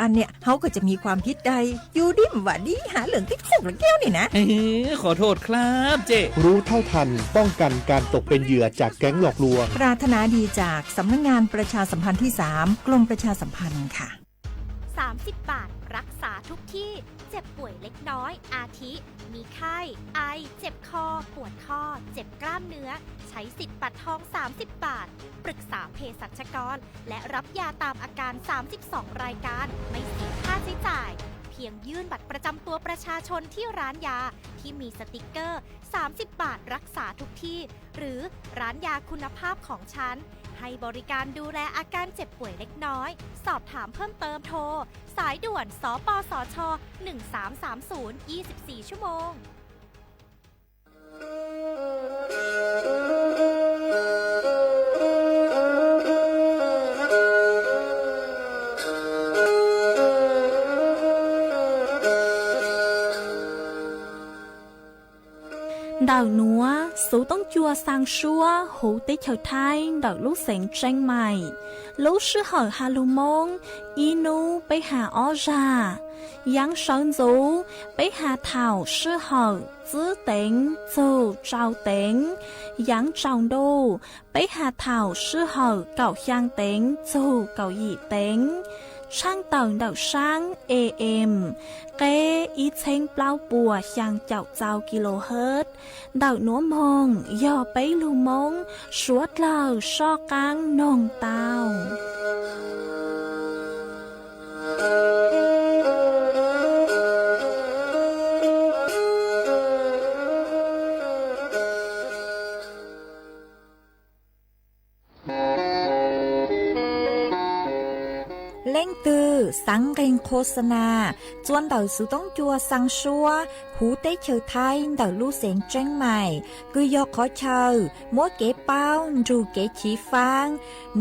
อันเนี้ยเขาก็จะมีความผิดได้ อยู่ดีมาว่าดีหาเรื่องติดคุกแล้วแก้วนี่นะ ขอโทษครับเจ๊ รู้เท่าทัน ป้องกันการตกเป็นเหยื่อจากแก๊งหลอกลวง ปรารถนาดีจากสำนักงานประชาสัมพันธ์ที่สาม กรมประชาสัมพันธ์ค่ะ สามสิบบาท รักษาทุกที่ เจ็บป่วยเล็กน้อย อาทิ มีไข้ ไอ เจ็บคอ ปวดข้อ เจ็บกล้ามเนื้อ ใช้สิทธิ์บัตรทอง สามสิบบาท ปรึกษาเภสัชกร และรับยาตามอาการ สามสิบสอง รายการ ไม่เสียค่าใช้จ่าย เพียงยื่นบัตรประจำตัวประชาชนที่ร้านยาที่มีสติกเกอร์ สามสิบบาท รักษาทุกที่ หรือร้านยาคุณภาพของฉัน ให้บริการดูแลอาการเจ็บป่วยเล็กน้อย สอบถามเพิ่มเติมโทร สายด่วน สปสช หนึ่งสามสามศูนย์ ยี่สิบสี่ ชั่วโมง Ntawm nuav xuv toob cua xaa suab huv teb chaws Thaib ntawm lub xeev Tseeb Mais. Lub sij hawm has lug Moob, ib nub peb has ob zag. Yaav sawv ntxuv, peb has thaum sij hawm tsib teev txug rau teev. Yaav tsaus ntuj, peb has thaum sij hawm kaum xyaa teev txug kaum yim teev. Tshaaj tawm ntawm saab A M, qeb ib txheeb plaub puas xyaa caum txau kilohertz. Ntawm nuav moog yog peb lug Moob suav dlawg soj qaab noog tau. Leej twg xaav nqeeg qhua xa nas txua ntawm xuv toob cua xaa suab huv teb chaws Thaib ntawm lub xeev Tseeb Mais, kws yog qhov chaw muab kev paub nrug kev chiv faab,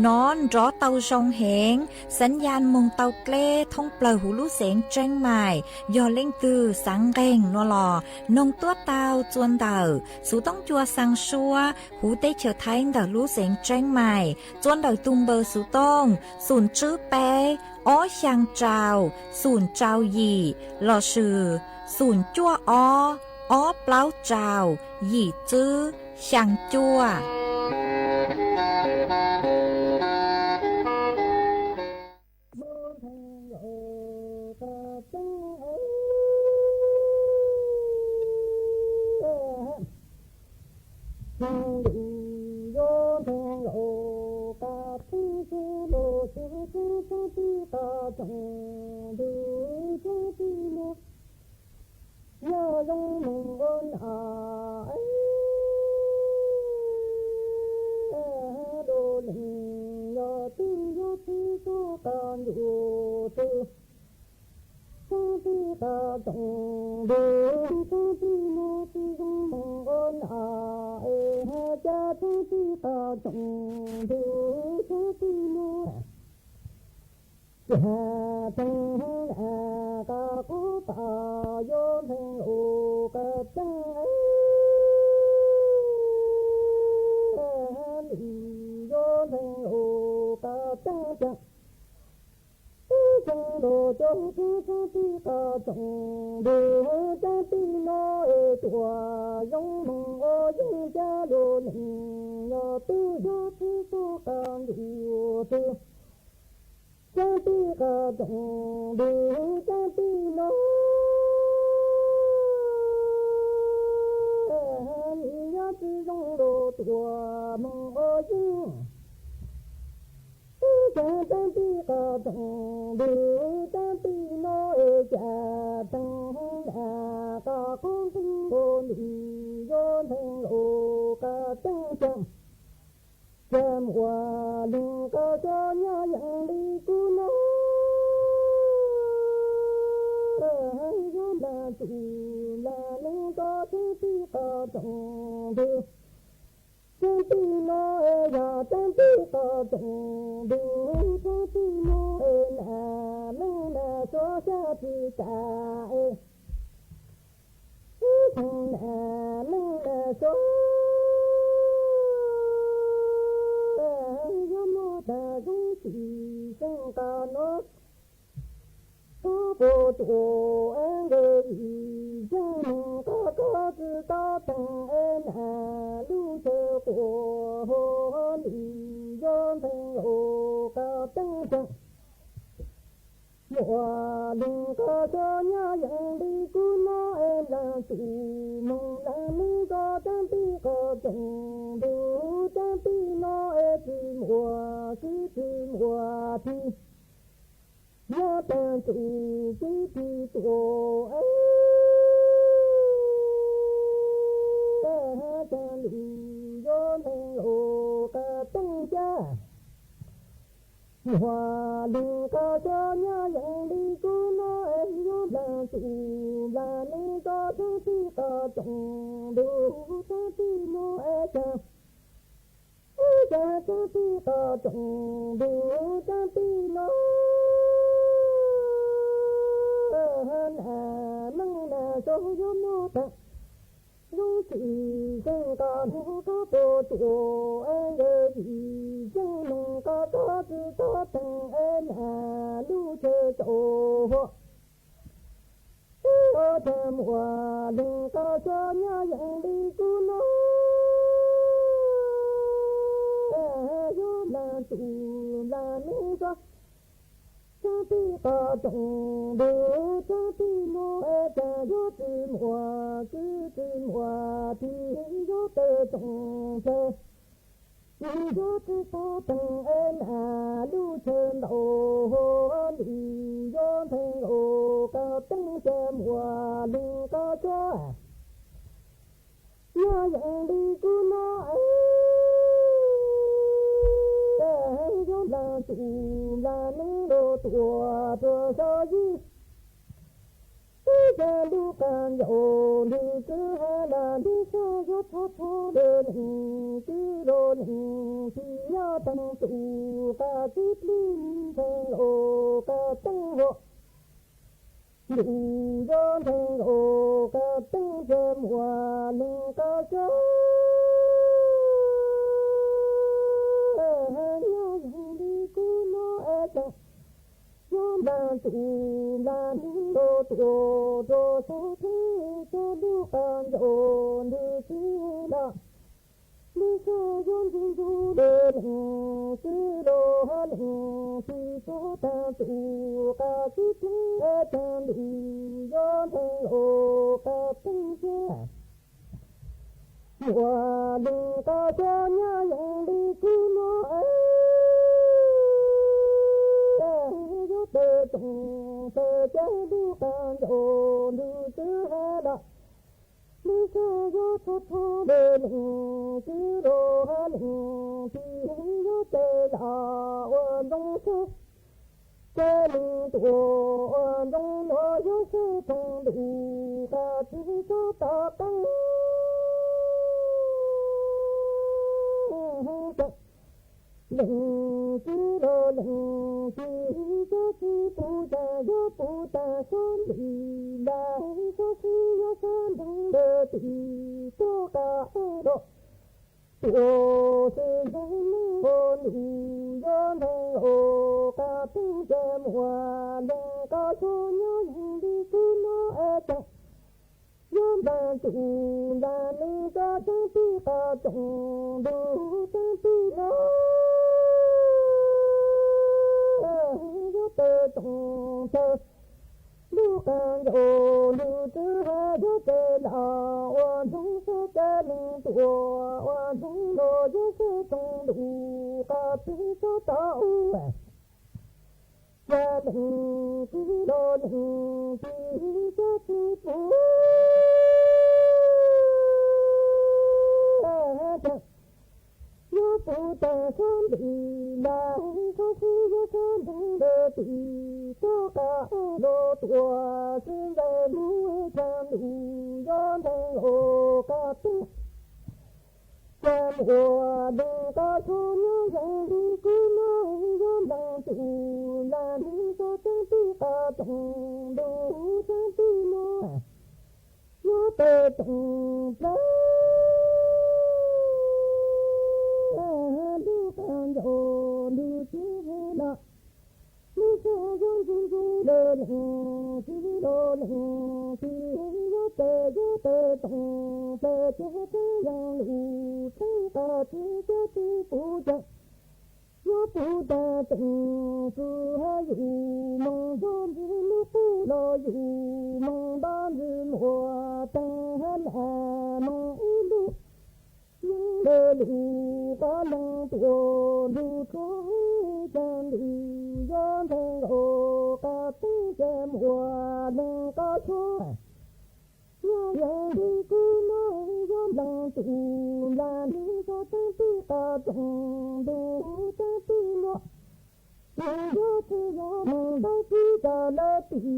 nov nrov tau zoo heev, xaav yaj moog tau dleb thoob plawg huv lub xeev Tseeb Mais. Yog leej twg xaav nqeeg nuav los noog tuab tau txua ntawm xuv toob cua xaa suab huv teb chaws Thaib ntawm lub xeev Tseeb Mais txua ntawm tug npawb xuv tooj xoom tswb peb ob xyaa rau xoom rau yim lossis xoom cuaj ob ob plaub rau yim tswb xyaa cuaj. Yog zoo moog ua nam lug leej, yog twg yog tsi txuj qab ntuj twg, txhab txij qab tsoom ntug, txhab txij nuav tsi zoo moog ua nam es has ca txhab txij qab tsoom ntug, txhab txij nuav. Cas theej nam qab qub tas yuav ntheej lug qab caag, lwm yuav ntheej lug qab caag caag. Ib txheej lug cov txhab txij qab tsoom ntug, caag tij nuav es tuaj zoo moog ua yeeb ca lug leej, yog twg yog tsi txuj qab ntuj twg, caag tij qab tsoom ntug, caag tij nuav, yog tsi zoo lug tuaj moog ua yeeb. Ib txheej caag tij qab tsoom ntug, caag tij nuav es cas theej nam qab qub nqeeg lug lwm yuav ntheej lug qab caag caag. Cas muaj leej qab suav nyob yeem le kuv nuav, yuav npaj txug npaj neeg rov caag tij qab tsoom ntug. Caag tij nuav es yog caag tij qab tsoom ntug, caag tij nuav es nam neeg nam suav xyab tsi tas es, ib txheej nam neeg nam suav yuav muaj tag zoo tsi xeeb qab nuav. puas tuam es nkawd vim zeej neeg qab kob txwj kob teeg es nam lub chaw quas huv lwm yuav nteeg los qab teeb tseem. Muaj leej qab xyov nyob yees li kuv no es nplas tus moog nplas neeg tso tsaab pib qhov tsoom ntuj tsaab pib no es tsis muaj kwv tsis muaj tij. Nyob tag tus kwv tij tuam es tag lwm yuav nteeg los qab teeb tseem. Muaj leej qab xyov nyob yees li kuv no es yuav nplas tus nplas neeg tso tsaab pib qhov tsoom ntuj tsaab pib no es tag ib tag tsaab pib qhov tsoom ntuj tsaab pib no nam neeg nam tso yuav muab tag zoo tsis zeej qab nuav qab puas tuam es nkawd vim zeej neeg qab kob txwj kob teeg es nam lub chaw tsaus huv. Ib tag muaj leej qab xyov nyob yees li kuv no yuav nplas tus nplas neeg tso tsaab pib qhov tsoom ntuj tsaab pib no es tag yuav tsis muaj kwv tsis muaj tij yuav tawg tsoom tawg. Yuav txwj tau teeg es nam lub chaw ntaus huv lwm yuav nteeg los qab teeb tseem. Muaj leej qab xyov nyob yees li kuv no es yuav nplas tus nplas neeg los tuam tuam xyov yig. Ib tag lub qab ncaus ntug tswv has las ntug xyov yuav txhua txhua lub leej kwv lub leej tij nyob tag tus qab kwv plig nteeg los qab teeb huv lwm yuav nteeg los qab teeb tseem. Muaj leej qab xyov nyob yees li kuv no es tag yuav nplas tus nplas neeg los tuam tuam xyov yig. Ib tag lub qab ncaus ntug tswv has las ntug xyov yuav ntxhw ntxhw lub leej kwv lub leej tij txhua tag tus qab kwv plig es tag lwm yuav nteeg los qab teeb tseem. Muaj leej qab xyov nyob yees li kuv no es yuav tawg tsoom tawg. Ib tag lub qab ncaus ntug tswv has las ntug xyov yuav txhua txhua lub leej kwv lub leej tij yuav tawg los ua ntxoov xwb. Txawm leej tuam ua ntxoov nuav yuav xwb toog ntuj qab txwv txhob tom qeej. Leej kwv los leej tij txhob txwv pum tag yuav pum tag xyov ntxim lawm xyov xwb yuav xyov nteeg lawm tim txoj qab los tuam xwb nteeg neeg ua ntuj yuav nteeg los qab teeb tseem. Muaj leej qab xyov nyob yees li kuv no es tag yuav nplas tus nplas neeg tso tsaab pib qhov tsoom ntuj tsaab pib no yuav tawg tsoom tawg. Lub qab ncaus ntug tswv has yuav tawg los ua ntxoov xwb. Txawm leej tuam ua ntxoov los yuav xwb toog ntuj qab txwv txhob tom u. Txawm leej kwv los leej tij txhob txwv pum tag yuav pum tag xyov ntxim lawm xyov xwb yuav xyov nteeg lawm tim txoj qab los tuam xwb ntsais mus tag ntuj yuav nteeg los qab teeb. Txawm muaj leej qab xyov nyob yees li kuv no yuav nplas tus nplas neeg tso tsaab pib qhov tsoom ntuj tsaab pib no yuav tawg tsoom tawg. Lub qab ncaus ntug tswv has las ntug Yog ntxwg ntsug los leej txiv los leej txiv, yog tes yog taw toom plaws ceg txheeb yees lus txheeb qas txwv cov tw puv ceem. Yog puv tag ceem txwv yus moog zog ntxwg lub qub los yus moog npab ntxwg muas teeg hab lam moog ib lub yeeb le lus qab leeg tuam ntug tshuaj heev caag lus yog ntxhee nkaus qas teeb ca muas leeg qab tshuaj. Nyob yeeb le kub noj yog npleeg tus nplas neeg zog txheeb tij qas tsoom ntuj txheeb tij muaj. Yog tsi yog moog lawv txij tas lawv tim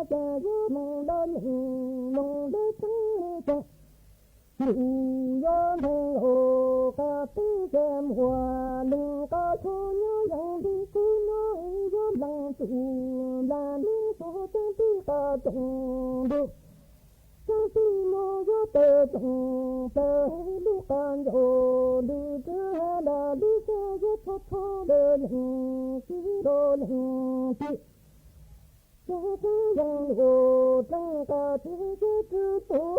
cas yog moog lawv neeg moog lawv txheeb ca. Lus yog ntxhee nkaus qas teeb ca muas leeg qab tshuaj. Nyob yeeb le kub noj yog npleeg tus nplas neeg zog txheeb tij qas tsoom ntuj txheeb tij muaj. Yog taw tsoom plaws lub qas ncaus lug rwg hab lam lub xav yog txhua txhua le leej txiv los leej txiv. Ceg txheeb yees lus txheeb qas txwv ceg tw puv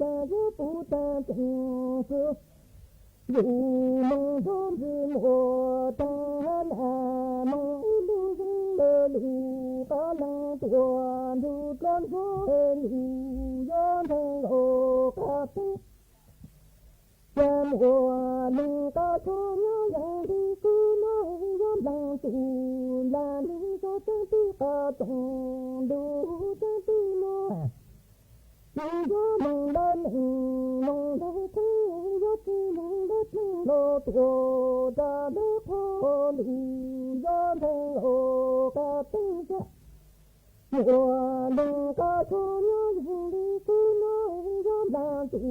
cas yog puv tag ceem txwv yus moog zog ntxwg muas teeg hab lam moog ib lub yeeb le lus qab leeg tuam ntug dlua ntsog lus yog ntxhee nkaus qas teeb ca muas leeg qab tshuaj. Nyob yeeb le kub noj yog npleeg tus nplas neeg zog txheeb tij qas tsoom ntuj txheeb tij muaj. Yog moog lawv neeg moog lawv txheeb, yog tsi moog lawv txheeb los tuam ras lawv qhov lus yog ntxhee nkaus qas teeb ca muas leeg qab tshuaj. Nyob yeeb le kub noj yog npleeg tus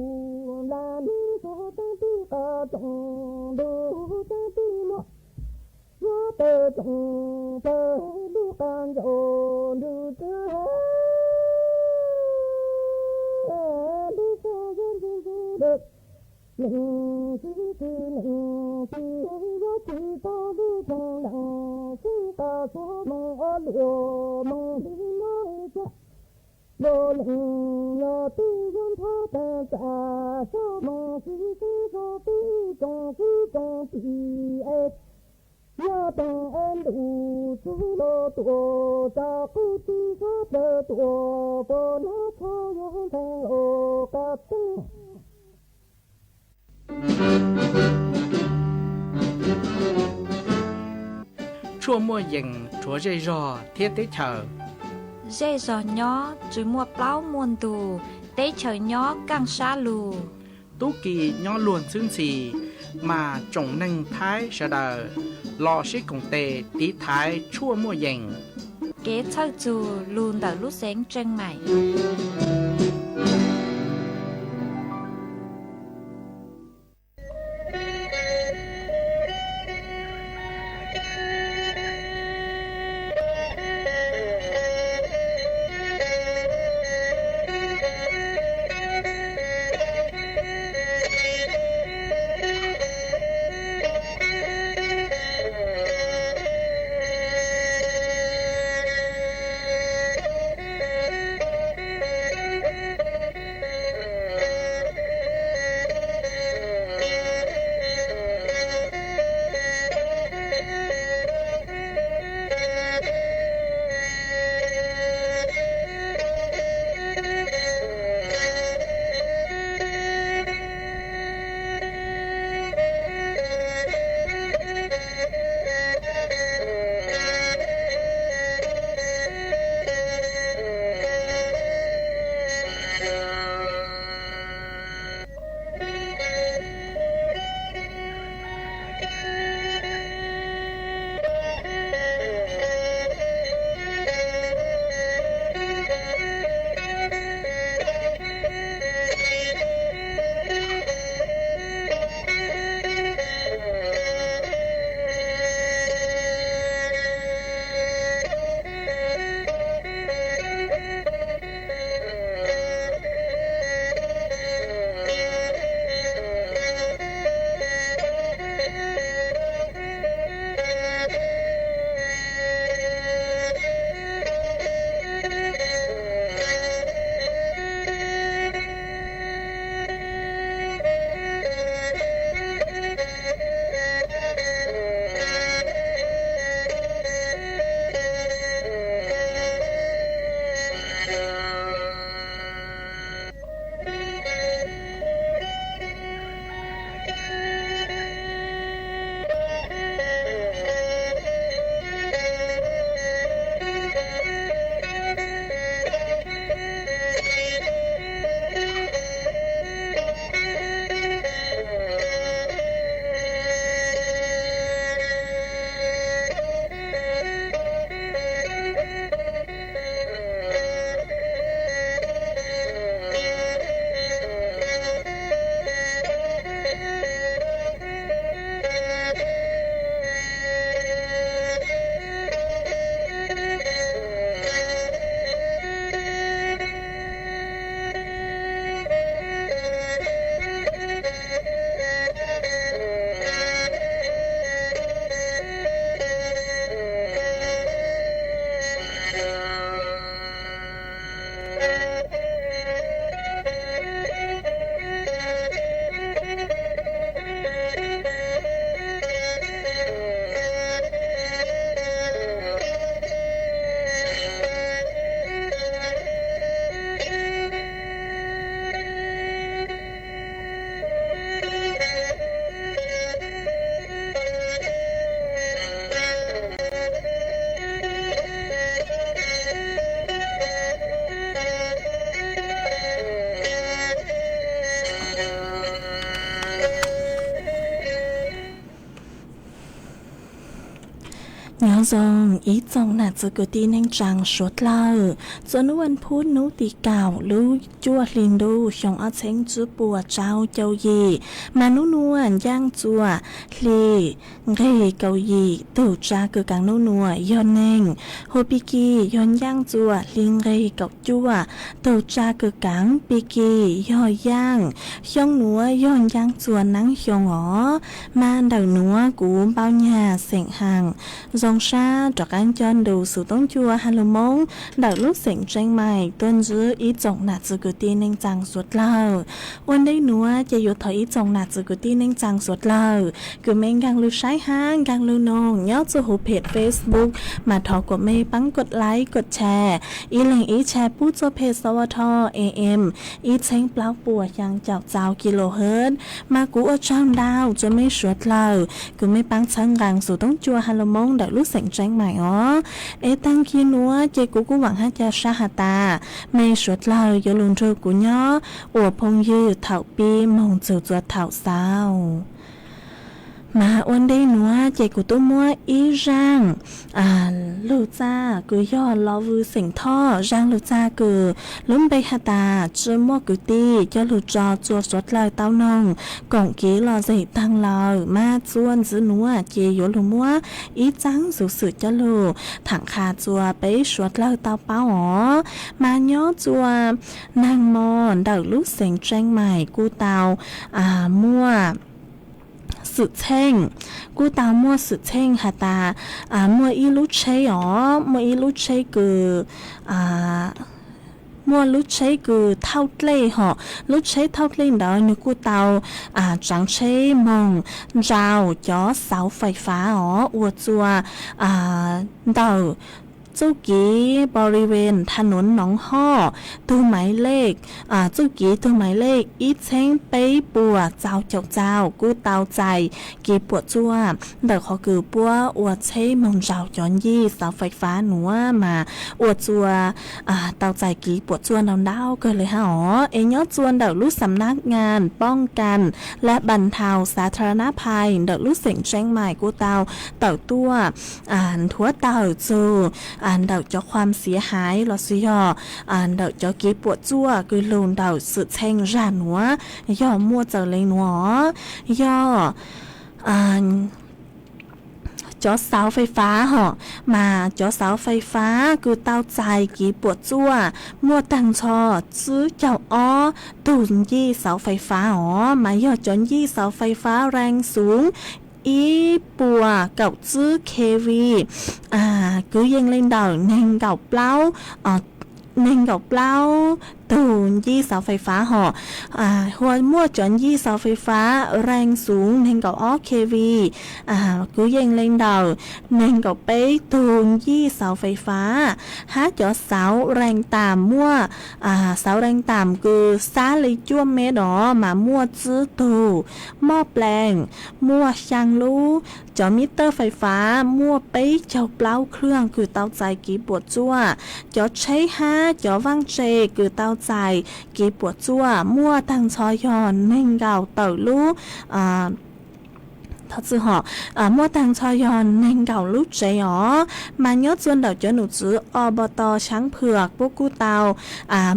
nplas neeg zog txheeb tij qas tsoom ntuj txheeb tij muaj. Yog taw tsoom plaws lub qas ncaus lug rwg hab lam lub xav yog ntxwg ntsug le leej txiv txwv leej txiv. Yog tsi tau lub roog leej xeeb qas txhua moog ob luas moog le nyob ca los leej los twb yog nrho tag tsam xyov moog xwb xeeb zog peb tsoom kwv tsoom tij es yog teeg es lus txug los tuam tsav qub txig txhob plawg tuam pos nab txhua yog ntxhee nkaus qas teeb. Tshuaj muaj yees rhuav zej zog thiab teb chaws. Zej zog nyob tsi muaj plaub muaj ntug, teb chaws nyob kaaj sab lug. Tub ki nyob luag ntxhwb ntxhi, mas tsoom neeg Thaib sawv daws los sib koom tes tiv thaiv tshuaj muaj yees. Kev txhawj txug lug ntawm lub xeev Tseej Maim. Nyob zoo ib tsoom nam txiv kwv tij neej tsaa suav dlawg, txuas nub vas phuv nub tim kaum lub cuaj hli ntuj xyoo ob txheeb tsib puas rau caum yim, mas nub nuav ncaaj txuas hli nqeg kaum yim, tug tsa kws kaav nub nuav yog neeg, hua pig kig yog ncaaj txuas hli nqeg kaum cuaj, tug tsa kws kaav pig kig yog yaaj, xyoo nuav yog ncaaj txuas naab xyoo os. Mas ntawm nuav kuv npauj nyag xeem haas zoo sab rov qaab nco ntu xuv toob cua ha lug Moob ntawm lub xeem Tseeb Mais tuaj ntsib ib tsoom nam txiv kwv tij neej tsaa suav dlawg. Ua ntej nuav ces yuav thov ib tsoom nam txiv kwv tij neej tsaa suav dlawg kws mej nkaag lug saib hab nkaag lug noog nyob txuj huv phem Facebook, mas thov kuas mej paab kov like kov share, ib leeg ib share pub txug peg xov ua tho am ib txheeb plaub puas xyaa caum txau kilohertz. Mas kuv ua tsaug ntau rua mej suav dlawg kws mej paab txhawb nqaa xuv toob cua ha lug Moob ntawm lub xeem Tseeb Mais os. Es taag kig nuav ces kuv kuj vaam hab ca sab has tas mej suav dlawg yuav lug nrug kuv nyob ua phooj ywg thaum pib moog txug txuas thaum xaus. Mas ua ntej nuav ces kuv tub muab ib zaaj lug txaj kws yog Los Vwj xeem Thoj, zaaj lug txaj kws lub npe has tas Tsi Muaj Kwv Tij coj lug tso rua suav dlawg tau noog koom kev lom zem taag lawm. Mas txuas ntxiv nuav ces yuav lug muab ib txaab xuv xwm coj lug thaam qha rua peb suav dlawg tau paub os. Mas nyob rua naag mo ntawm lub xeem Tseeb Mais kuj tau muaj xwm txheej, kuj tau muaj xwm txheej has tas muaj ib lub tsheb os, muaj ib lub tsheb kws muaj lub tsheb kws thauj dlej hom, lub tsheb thauj dlej ntawd nwg kuj tau tsaav tsheb moog nrau cov xauv fais fav os ua rua ntawm txuj kev บริเวณถนนหนองฮอก tug maiv lej, txuj kev tug maiv lej ib txheeb peb puas txau caum txau kuj tau txais kev puam txuaj ntawm qhov kws puab ua tsheb moog nrau cov ncig xauv fais fav nuav mas ua rua tau txais kev puam txuaj ntau ntau kawg le hab os. Es nyob rua ntawm lub สำนักงานป้องกันและบรรเทาสาธารณภัย ntawm lub xeem Tseeb Mais kuj tau tawm tuaj nthuav tawm txug ntawm cov ความเสียหาย lossis yog ntawm cov kev puam txuaj kws lug ntawm xwm txheej zag nuav yog muaj txawg leej nuav, yog cov xauv fais fav hom, mas cov xauv fais fav kws tau txais kev puam txuaj muaj taag nrho tsib caug ob tug ncig xauv fais fav os, mas yog cov ncig xauv fais fav แรงสูง ib puas kaum tsib เควี kwv yees le ntawm neeg nkaum plaub, neeg nkaum plaub tug ncig xauv fais fav hom, hua muaj cov ncig xauv fais fav แรงสูง neeg nkaum ob เควี kwv yees le ntawm neeg nkaum peb tug ncig xauv fais fav, hab cov xauv แรงต่ำ muaj, xauv แรงต่ำ kws xab le cuaj mev os mas muaj tsib tug, หม้อแปลง muaj xyaa lub, cov มิเตอร์ไฟฟ้า muaj peb caug plaub เครื่อง kws tau txais kev puam txuaj, cov tsheb hab cov vaaj tse kws tau txais kev puam txuaj muaj taag nrho yog neeg nkaum tawm lub, muaj taag nrho yog neeg nkaum lub tsev os. Mas nyob rua ntawm cov nom tswv อบต. Xyaab Phwm puab kuj tau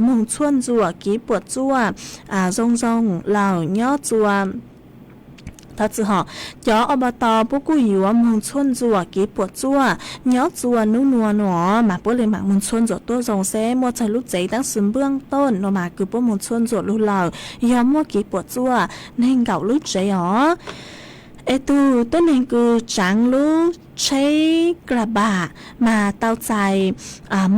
moog tshuaj ntxuam kev puam txuaj zoo zoo lawm nyob rua, thov txim hom, cov อบต. puab kuj yuav moog tshuaj ntxuam kev puam txuaj nyob rua nub nua no, mas puab le maam moog tshuaj ntxuam tuaj zoo seb muaj txawg lub tsev, tab sis npwj toj no mas kws puab moog tshuaj ntxuam lug lawm yog muaj kev puam txuaj neeg nkaum lub tsev os. Es tug tuab neeg kws tsaav lub tsheb กระบะ mas tau txais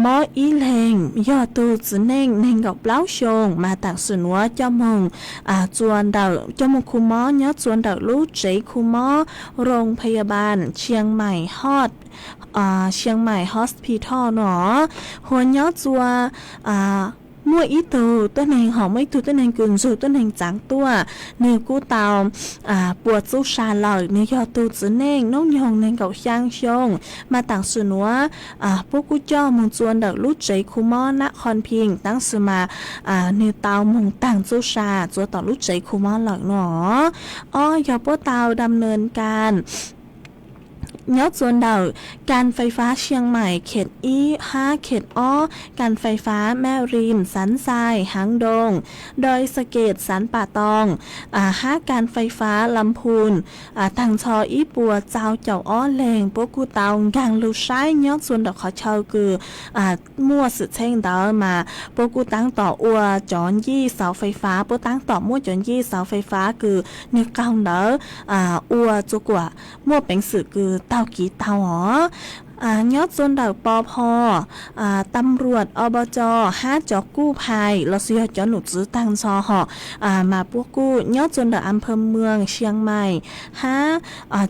mob ib leeg yog tug txiv neej neeg nkaum plaub xyoo, mas taam sim nuav coj moog, coj moog khu mob nyob rua ntawm lub tsev khu mob โรงพยาบาลเชียงใหม่ Hospital no, hua nyob rua muaj ib tug tuab neeg hom muaj ib tug tuab neeg kws nrug tuab neeg tsaav tuaj, nwg kuj tau puas txuj sa lawm, nwg yog tug txiv neej noob nyoog neeg nkaum xyaa xyoo, mas taam sim nuav puab kuj coj moog rua ntawm lub tsev khu mob นครพิงค์ tab sis mas nwg tau moog taag txuj sa rua tom lub tsev khu mob lawm no. Ob yog puab tau ดำเนินการ nyob txua ntawm kas fais fab Xiaas Mais khev ib hab khev ob, kas fais fab Maj Ris, Xav Xais, Haav Doos, Doi Xa Kes, Xav Pam Toos, hab kas fais fab Lam Phus, taag nrho ib puas txaus caum ob leeg. Puab kuj tau nkaag lug saib nyob txua ntawm qhov chaw kws muaj xwm txheej ntawd mas puab kuj taab tom ua cov ncij xauv fais fab, puab taab tom muab cov ncij xauv fais fab kws nwg qaug ntawd ua txua kuam muaj peev xwm kws taug kev tau os. Nyob txua ntawm Pov Phos, tam ruam, ob pov cos hab cov kuj phais lossis yog cov num txwv taag nrho hom mas puab kuj nyob txua ntawm Am Phas Mws, Xiaas Mais hab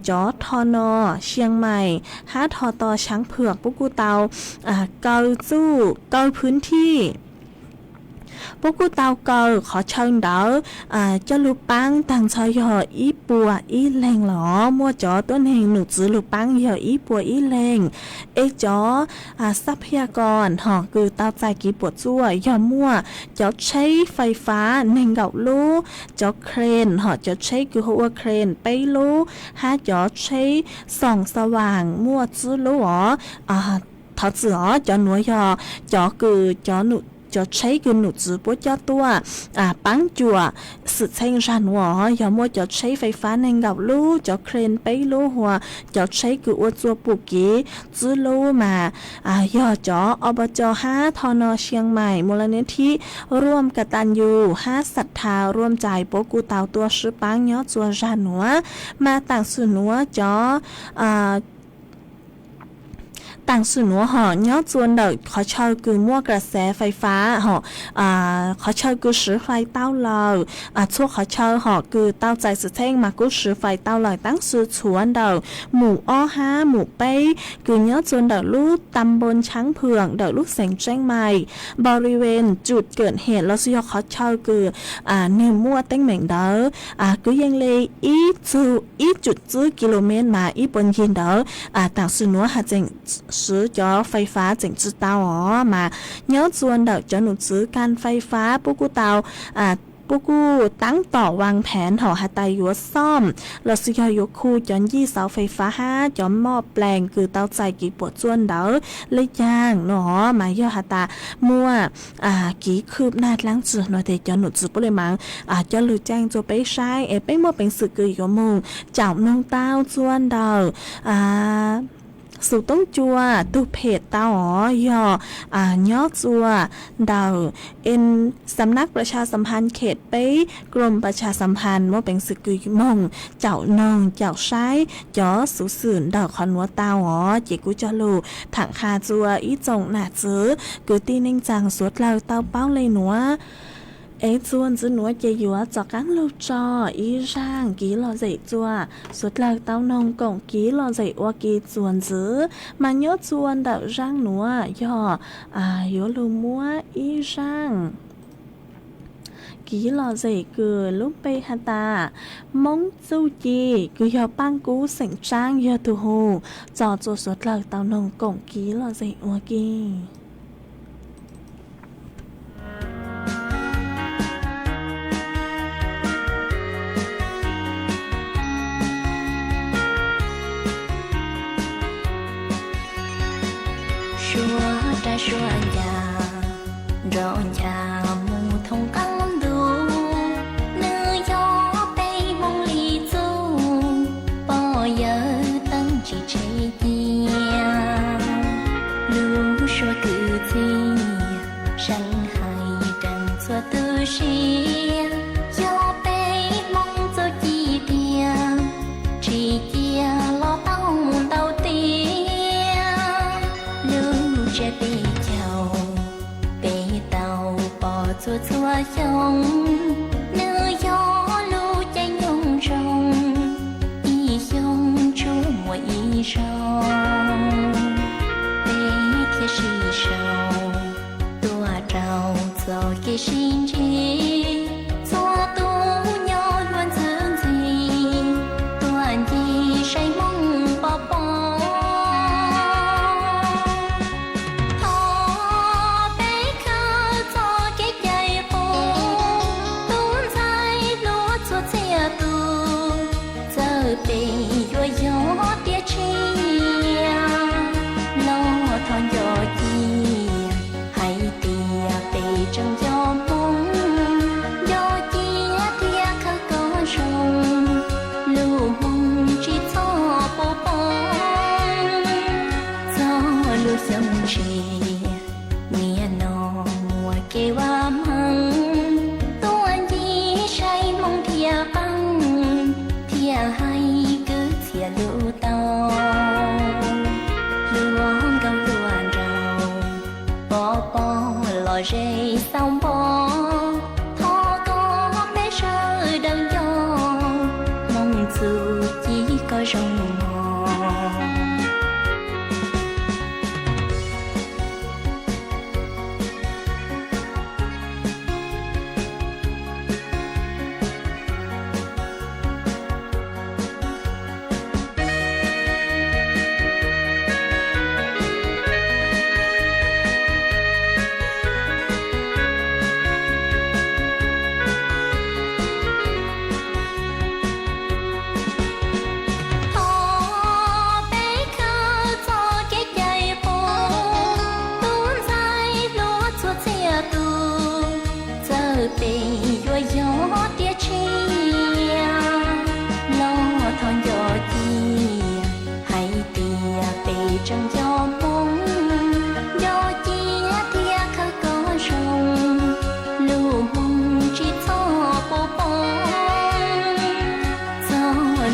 cov rho no, Xiaas Mais hab rho to Xaav Phwm puab kuj tau kaw txuj kaw phwv thij. Puab kuj tau kaw qhov chaw ntawd coj lug paab taag nrho yog ib puas ib leeg los muaj cov tuab neeg num txwv lug paab yog ib puas ib leeg. Es cov xab phiaj kos hom kws tau txais kev puam txuaj yog muaj cov tsheb fais fab neeg nkaum lub, cov crane hom cov tsheb kws hu ua crane peb lub, hab cov tsheb xoom xa vaam muaj tsib lub os. Thov txim os, cov nuav yog cov kws cov tsheb kws num txwv puab coj tuaj paab cuam xwm txheej zag nuav os. Yog muaj cov tsheb fais fab neeg nkaum lub, cov crane peb lub, hua cov tsheb kws ua txua pum kev tsib lub mas yog cov ob pov cos hab tho no Xiaas Mais, Muas Las Nias Thib, Ruam Kas Tas Yus hab Xav Tha Ruam Cais puab kuj tau tuaj sib paab nyob txua zag nuav. Mas taam sim nuav cov taam sim nuav hom nyob txua ntawm qhov chaw kws muaj kas xev fais fab hom, qhov chaw kws swv fais tau lawm, txhua qhov chaw hom kws tau txais xwm txheej mas kuj swv fais tau lawm, taam sim tshuav ntawm mus ob hab mus peb kws nyob txua ntawm lub tam npoo Xaav Phwm ntawm lub xeev Tseeb Mais, npau ri ven tsum kawm hem lossis yog qhov chaw kws nwg muaj teeb meem ntawd kwv yees le ib tsum tsib kilomev mas ib puas ncig ntawd. Taam sim nuav has tseem swv cov fais fab tseem tsi tau os, mas nyob txua ntawm cov num txwv kas fais fab puab kuj tau puab kuj taab tom vaas pheev hom has tas yuav xom lossis yog yuav khu cov ncij xauv fais fab hab cov moj plees kws tau txais kev puam txuaj ntawd le caag no, mas yog has tas muaj kev khwb naj dlaab tsi no tes cov num txwv puab le maam coj lug caaj txua peb saib es peb muaj peev xwm kws yuav moog caum noog tau txua ntawm Xus Toob Cua tug phem tau os, yog nyob txua ntawm en xam nab pras tshas xam phan khem peb, krom pras tshas xam phan muaj peev xwm kws moog caum noog caum saib cov xuv xwm ntawm qhov nuav tau os. Ces kuv cog lug thaam qha txua ib tsoom nam txwv kwv tij neej tsaa suav dlawg tau paub le nuav. Es txuas ntxiv nuav ces yuav rov qaab lug tso ib zaaj kev lom zem txua suav dlawg tau noog koom kev lom zem ua ke txuas ntxiv. Mas nyob txua ntawm zaaj nuav yog yuav lug muab ib zaaj kev lom zem kws lub npe has tas Moob Txuj Ci kws yog Paaj Kub xeem Tsaab yog tug hu tso txua suav dlawg tau noog koom kev lom zem ua ke. Suav dlaag suav ncaus nrov ncaus moog thoob qaab ntuj, nwg yog peb Moob li txuj, pog yawg teeb tsi tseg cia. Lub suab kws txij, seev hais deev txhua tub siab, yog peb Moob txuj ci tiag, tsi cia los tau ntau tiag. Lub tsiab peb caug, peb tau pom txhua txhua xyoo, nwg yog lub caij nyoog zoo, ib xyoo tsuas muaj ib zaug, peb thiaj sib sau tuaj rau txoj kev sib ntsib, txhua tub nyob luag ntxwv ntxhi, tuaj nce saib Moob pov pob. Thov peb khaws txoj kev cai qub,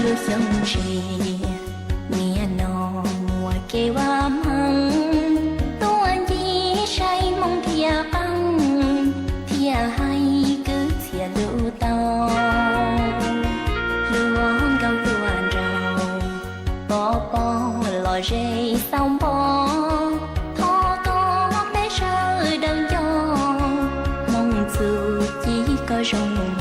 Lub xyoo ntsia niaj no muaj kev vaj hmeej, tuaj ncig saib hmoob thiaj qeej, thiaj hais kwv txhiaj lus tau. Hluas nkauj hluas nraug, pov pob los ze xauv npo, thov koj peb sawv daws nco, hmoob txuj ci koj zoo mog.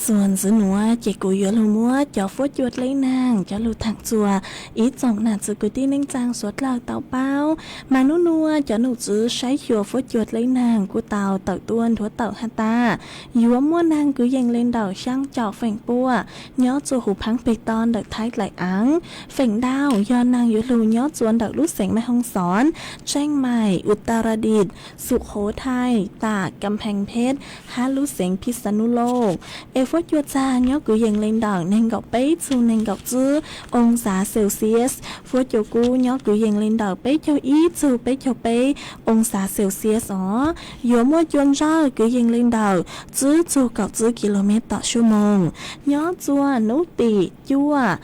Txuas ntxiv nuav ces kuv yuav lug muab cov fuab cua dleb naag cov lug thaam txuas ib tsoom nam txiv kwv tij neej tsaa suav dlawg tau paub. Mas nub nuav cov nom tswv saib xyuas fuab cua dleb naag kuj tau tawm tuaj nrhuav tawm has tas, yuav muaj naag kwv yees le ntawm xyaa caum feem pua nyob txuas huv phaab peg to ntawm Thaib Dlaim Aav. Feem ntau yog naag yuav lug nyob txuas ntawm lub xeev Maiv Hoob Xoob, Tseeb Maim, Utaradit, Sum Qhuv Thaij, Tam, Kam Pheej Pheb hab lub xeev Phij Xa Nub Lauj. Es fuab cua txag nyob kwv yees le ntawm neeg nkaum peb txug neeg nkaum tsib oo xav Celsius. Fuab cua kub nyob kwv yees le ntawm peb caug ib txug peb caug peb oo xav Celsius os. Yuav muaj cua ntsawj kwv yees le ntawm tsib txug kaum tsib kilomev tom suab moos. Nyob txuas nub tim cuaj,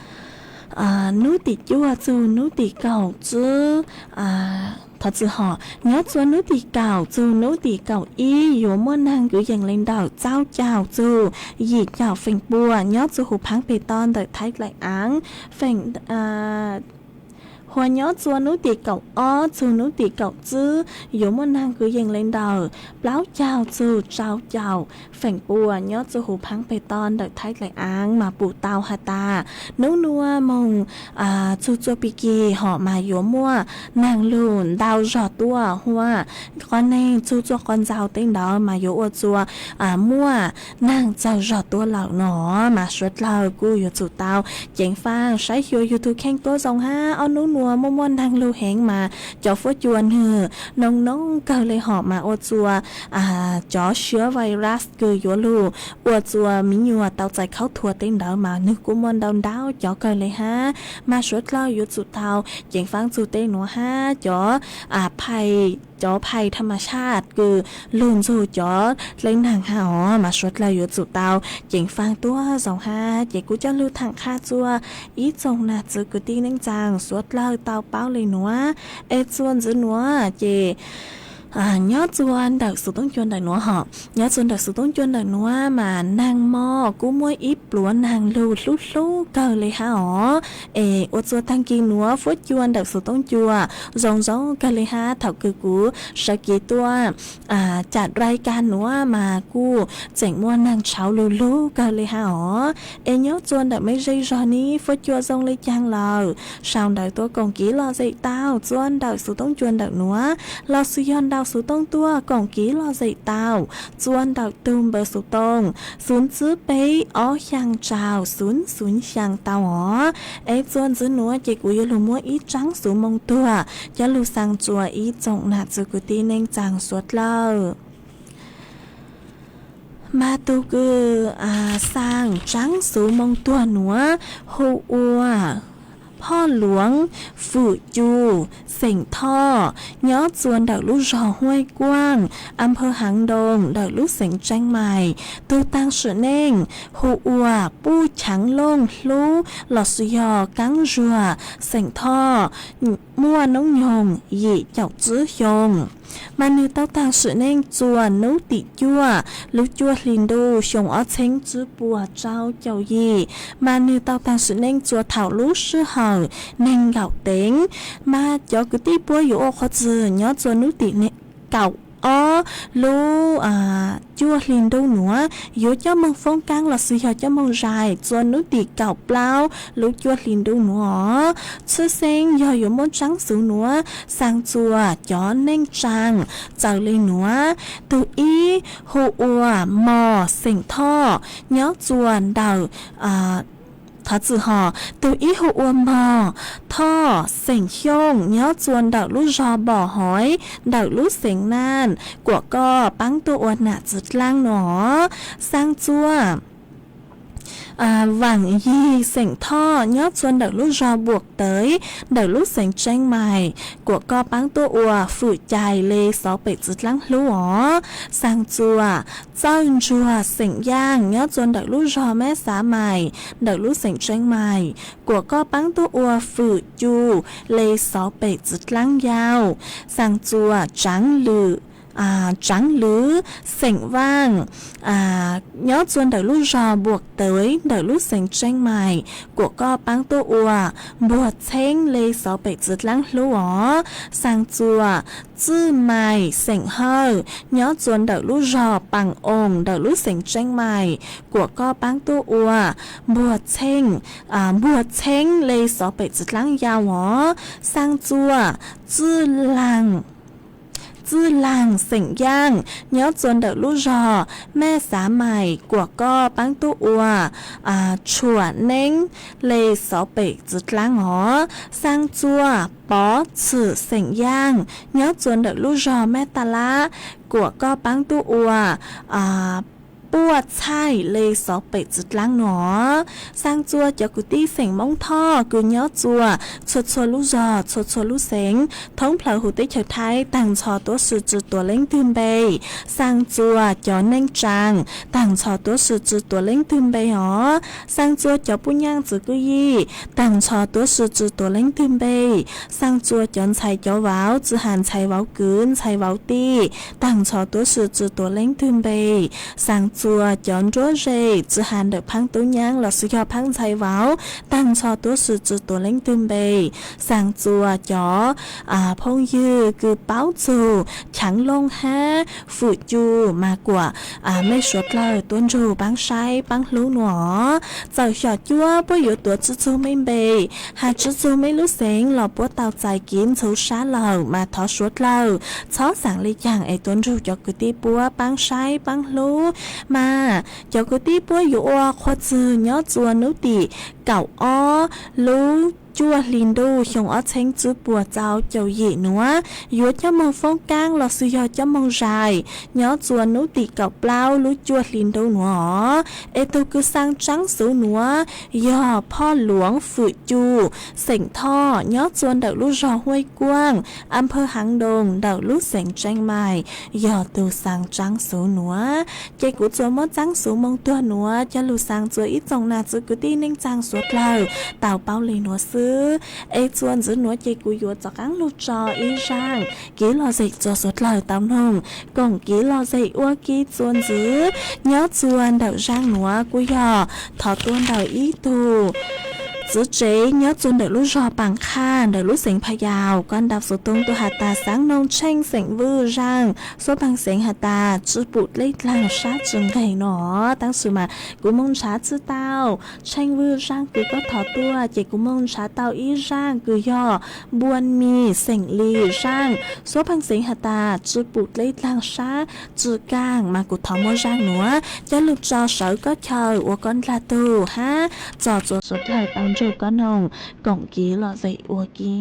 nub tim cuaj txug nub tim kaum tsib, thov txim hom, nyob txuas nub tim kaum txug nub tim kaum ib yuav muaj naag kwv yees le ntawm tsib caug txug yim caum feem pua nyob txuas huv phaab peg to ntawm Thaib Dlaim Aav. Feem, hos nyob txuas nub tim kaum ob txug nub tim kaum tsib yuav muaj naag kwv yees le ntawm plaub caug txug rau caum feem pua nyob txuas huv phaab peg to ntawm Thaib Dlaim Aav. Mas pum tau has tas nub nuav moog txug txuas pig kig hom mas yuav muaj naag lug ntau zog tuaj huab. Qhov neeg txug txuas qhov ntxaug teb ntawd mas yuav ua txuas muaj naag txaug zog tuaj lawm no. Mas suav dlawg kuj yuav tsum tau ceev faaj saib xyuas yug tug kheej tuab zoo hab. Ob nub nuav muaj muaj naag lug heev mas cov fuab cua nwg noo noo kawg le hom mas ua txuas cov siab virus kws yuav lug ua txuas miv nyuas tau txais khaub thuas teb ntawd mas nwg kuj muaj ntau ntau cov kawg le hab. Mas suav dlawg yuav tsum tau ceev faaj txug teb nuav hab cov phais, cov phais thaj mas xaj kws lug ntxug cov dleb naag hab os. Mas suav dlawg yuav tsum tau ceev faaj tuab zoo hab. Ces kuv coj lug thaam qha txuas ib tsoom nam txiv kwv tij neej tsaa suav dlawg tau paub le nuav. Es txuas ntxiv nuav ces nyob txuas ntawm xuv toob cua ntawm nuav hom, nyob txuas ntawm xuv toob cua ntawm nuav mas naag mog kuj muaj ib pluav naag lug hlub hlub kawg le hab os. Es ua txuas taag kis nuav fuab cua ntawm xuv toob cua zoo zoo kawg le hab. Thaum kws kuv sawv kev tuaj cam dai kag nuav mas kuj tseem muaj naag tshauv lug lug kawg le hab os. Es nyob txuas ntawm mej zej zog ni fuab cua zoo le caag lawm, sau ntawv tuaj koom kev lom zem tau txuas ntawm xuv toob cua ntawm nuav, los sis yog ntaus xuv tooj tuaj koom kev lom zem tau txuas ntawm tug npawb xuv tooj xuv tsib peb ob xyaa rau xuv xuv xyaa tau os. Es txuas ntxiv nuav ces kuv yuav lug muab ib tsaab xuv moo tuag coj lug xaa txuas ib tsoom nam txiv kwv tij neej tsaa suav dlawg. Mas tug kws xaa tsaab xuv moo tuag nuav hu ua Phoj Luav Fwm Cu, xeem Thoj, nyob txuas ntawm lub zog Huaj Kuaj, a phawv Haav Ntoo, ntawm lub xeev Tseeb Maim. Tug taag sim neej hu ua Puj Chaav Looj Hlub los sis yog Kaab Zuag, xeem Thoj, muaj noob nyoog yim caum tsib xyoo. Mas nwg tau taag sim neej txuas nub tim cuaj lub cuaj hli ntuj xyoo ob txheeb tsib puas rau caum yim. Mas nwg tau taag sim neej txuas thaum lub sij hawm neeg nkaum teev. Mas cov kwv tij puab yuav ua qhov twg nyob txuas nub tim kaum ob lub cuaj hli ntuj nuav, yuav coj moog foob kaab los xwb yog coj moog zais txua nub tim kaum plaub lub cuaj hli ntuj nuav. Tshwj xeeb yog yuav muaj tsaab xuv nuav, xaa txua cov neej tsaa txawm le nuav. Tug ib hu ua Mos xeem Thoj, nyob txua ntawm, thov txim hos, tug ib hu ua Mos Thoj xeem Xyooj, nyob txua ntawm lub zog Npom Hoiv ntawm lub xeev Naj, kuam koj paab tuaj ua nam txiv dlaab nuav. Xaa txua Vaam Yig xeem Thoj, nyob txua ntawm lub zog Npuam Tawv ntawm lub xeev Tseeb Mais, kuam koj paab tuaj ua fwm cai le xov pem txiv dlaab hlub os. Xaa txua Txawj Ntsuag xeem Yaaj, nyob txua ntawm lub zog Mab Xav Mais ntawm lub xeev Tseeb Mais, kuam koj paab tuaj ua fwm cai le xov pem txiv dlaab yau. Xaa txua Tsaav Lwm, Tsaav Lwm xeem Vaaj, nyob txua ntawm lub zog Npuam Tawv ntawm lub xeev Tseeb Mais, kuam koj paab tuaj ua npuag txheeb le xov pem txiv dlaab hlub os. Xaa txua Txwj Mais xeem Hawj, nyob txua ntawm lub zog Paas Oos ntawm lub xeev Tseeb Mais, kuam koj paab tuaj ua npuag txheeb, npuag txheeb le xov pem txiv dlaab yau os. Xaa txua Txwj Laag, Txwj Laag xeem Yaaj, nyob txua ntawm lub zog Mab Xav Mais, kuam koj paab tuaj ua tshuam neeb le xov pem txiv dlaab os. Xaa txua Pov Txwm xeem Yaaj, nyob txua ntawm lub zog Mab Taj Lab, kuam koj paab tuaj ua puaj txhaij le xov pem txiv dlaab nuav. Xaa txua cov kwv tij xeem Moob Thoj kws nyob txua txhua txhua lub zog txhua txhua lub xeev thoob plawg huv teb chaws Thaib, taag nrho tuab si tsi tuav leej twg npe. Xaa txua cov neej tsaa, taag nrho tuab si tsi tuav leej twg npe os. Xaa txua cov puj nyaaj txwv kwj yij, taag nrho tuab si tsi tuav leej twg npe. Xaa txua cov ntxhais cov vauv, tsi has ntxhais vauv kwv ntxhais vauv tij, taag nrho tuab si tsi tuav leej twg npe. Xaa txua cov nruab zes, tsi has ntawm phaab tub nyaab los xwb yog phaab ntxhais vauv, taag nrho tuab si tsi tuav leej twg npe. Xaa txua cov phooj ywg kws paub txug Chaav Looj hab Fwm Cu mas kuam mej suav dlawg tuab nrug paab saib paab hlub nuav. Txawm xyom cuab puab yuav tuav tsi txug mej npe, has tsi txug mej lub xeev los puab tau txais kiv ntxhuv sab lawm mas thov suav dlawg txhob xaav le caag es tuab nrug cov kwv tij puab paab saib paab hlub. Mas cov kwv tij puab yuav ua qhua txwg nyob txua nub tim kaum ob lub cuaj hli ntuj xyoo ob txheeb tsib puas txaus caum yim nuav, yuav coj moog foob kaab los xwb yog coj moog zais nyob txua nub tim kaum plaub lub cuaj hli ntuj nuav os. Es tug kws xaa tsaab xuv nuav yog Phoj Luav Fwm Cu xeem Thoj nyob txua ntawm lub zog Huaj Kuaj, a phawj Haav Doos ntawm lub xeev Tseeb Mais, yog tug xaa tsaab xuv nuav. Ces kuv tsuas muab tsaab xuv moo tuag nuav coj lug xaa txua ib tsoom nam txiv kwv tij neej tsaa suav dlawg tau paub le nuav xwb. Es txuas ntxiv nuav ces kuv yuav rov qaab lug tso ib zaaj kiv lom zem rua suav dlawg tau noog koom kiv lom zem ua ke txuas ntxiv. Nyob txua ntawm zaaj nuav kuj yog thov tuaj ntawm ib tug txiv tsev nyob txua ntawm lub zog Paas Qhaj ntawm lub xeev Pha Yaus, koj nrau xuv tooj tuaj has tas xaav noog Tsheej xeem Vwj Zaaj, suab pheej xeev has tas tsi pum dleb dlaag sab tsi nqeg no. Tab sis mas kuv moog nrhav tsi tau Tsheej Vwj Zaaj kws koj thov tuaj, ces kuv moog nrhav tau ib zaaj kws yog Npua Mis xeem Lis Zaaj, suab pheej xeev has tas tsi pum dleb dlaag sab tsi kaag, mas kuv thov muab zaaj nuav coj lug tso sawv koj chaw ua koj ndlag tug hab tso rua suav dlawg tau nrug koj noog koom kiv lom zem ua ke.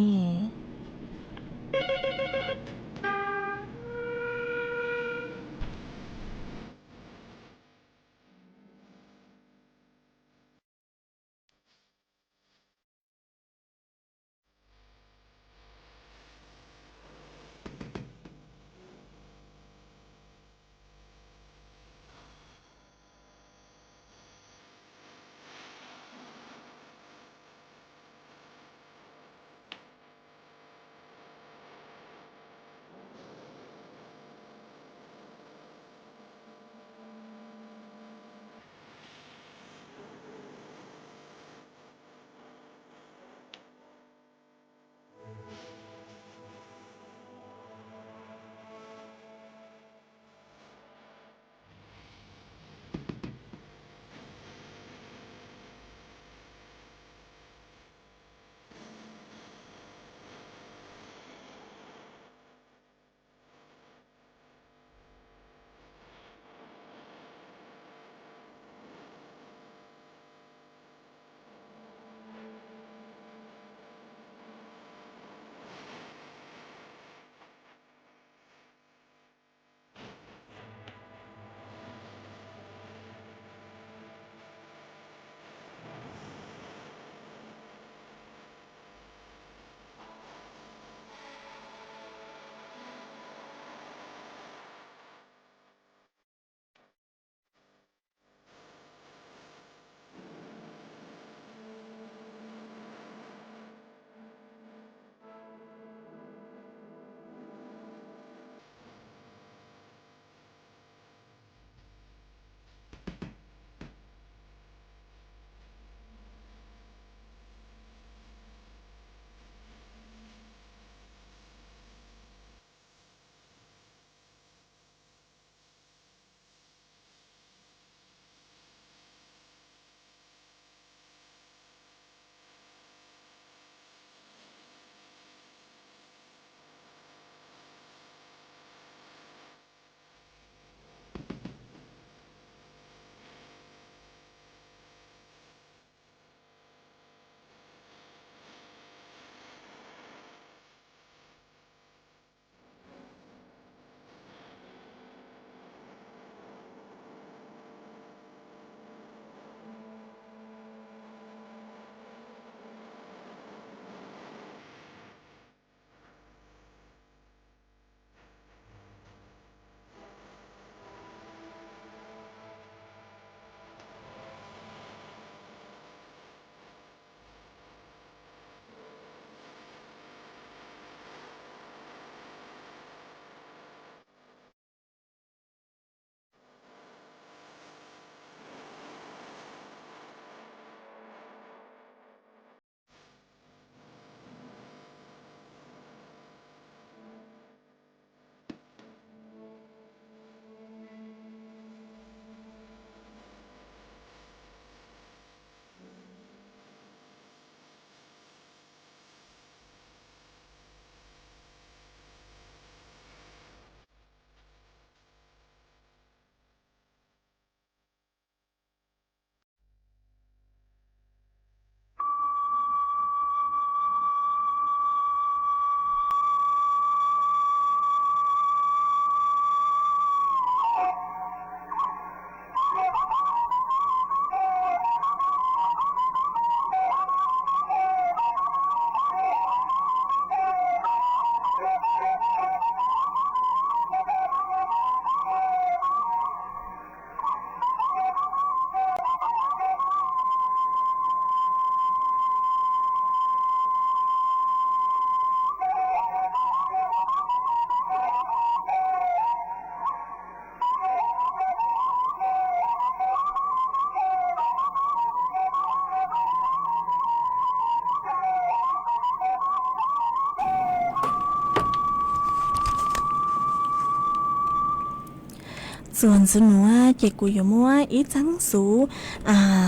Txuas ntxiv nuav ces kuv yuav muab ib txaab xuv